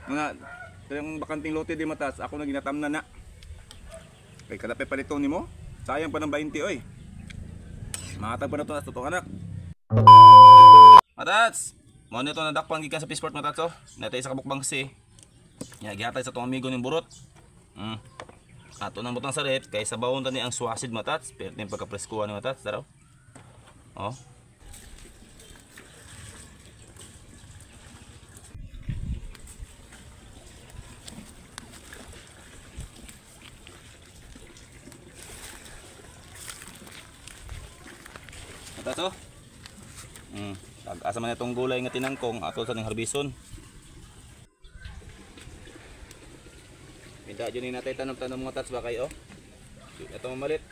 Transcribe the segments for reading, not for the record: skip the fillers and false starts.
Mga yung bakanting lote di matas, ako na ginatamna na. Kay kada pa palito nimo, sayang pa ng 20 oy. Mahatag pa na to na totoong anak. Matats, mao nito nadakpan gikan sa Fishport matats oh. Natay sa kabukbang si. Nya gihatag sa tong amigo ning burot. Ato nang butang sa rep kay sabawon ta ni ang swasid matats, perting pagkapreskuhan ni matats daraw. Oh. Matats oh. Pag-asa man itong gulay nga tinangkong ato sa ning harbison. Minta dyan ni natay tanom-tanom mga tats ba kayo? Ito mamalit.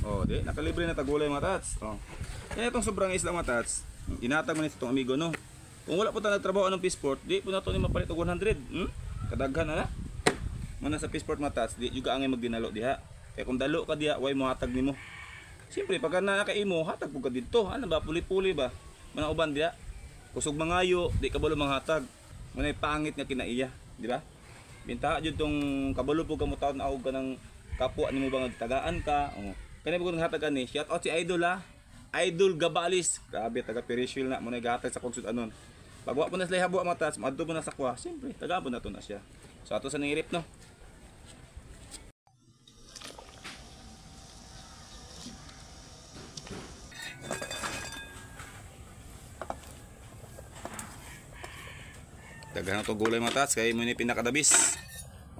Oh, di nakalibre na tagulay mga tats. Oh. Yan itong sobrang isla mga tats. Inatag man itong amigo no. Kung wala po ta nagtrabaho ng Fishport, di po nato ni mapalit og 100. Kadaghan na na. Muna sa Fishport mga tats, di juga angay magdinalo diha. Kaya kung dalo ka diha, way mohatag nimo. Siyempre pagka na kay imo, hatag pud ka didto. Ano ba puli-puli ba? Mga uban diha. Kusog mangayo, di kabalo manghatag. Munay pangit nga kinaiya, di ba? Binta jud tong kabalo pud ka mo taon og kanang kapwa nimo ba nga tagaan ka. Oh. Kani pud hatag ani, shout out si Idol ha. Idol Gabalis. Grabe taga Perishil na munay gahatag sa konsud anon. Pag wa po na sila habwa mga tats, maadto po na sa kuha. Siyempre, tagaan po na to na siya. So ato sa nangirip no. Daghan na to gulay mga tats, kay mo ni pinakadabis.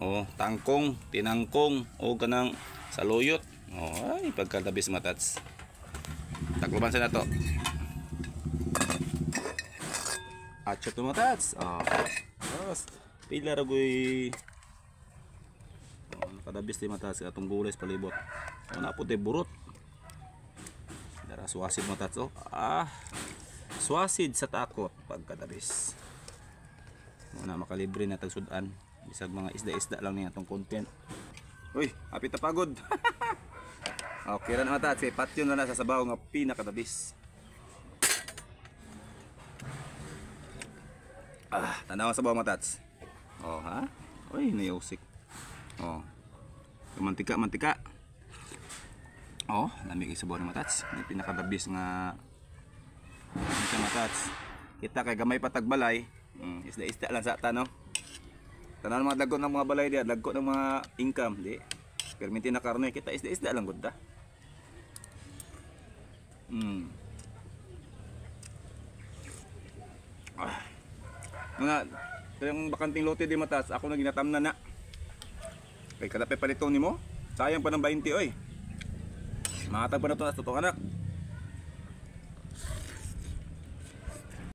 Oh, tangkong, tinangkong, o kanang saluyot. Oh, ay pagkadabis mga tats. Takloban sa na to. Atyo to mga tats. Oh. Tapos, pila ra goy. Oh, nakadabis di mga tats atong gulay sa palibot. Oh, na po te burot. Dara swasid mga tats oh. Ah. Swasid sa takot pagkadabis. Muna makalibre na tagsudan. Bisag mga isda-isda lang niya atong content. Uy, hapit na pagod. Okay ra na mga tats, patyon na na sa sabaw nga pinakadabis. Ah, tanawa sa sabaw mga tats. Oh ha? Uy, niusik. Oh. Mantika, mantika. Oh, lamig isabaw ni mga tats. Yung pinakadabis nga sa mga tats. Kita kay gamay patagbalay. Isda-isda lang sa ta no. Tanan mga dagko ng mga balay diha, dagko ng mga income, di. Perminti na karne, kita isda-isda lang gud ta. Ah. Mga yung bakanting lote di matas, ako na ginatamna na. Kay kada pa palito nimo, sayang pa ng 20 oy. Mahatag pa na to na totoong anak.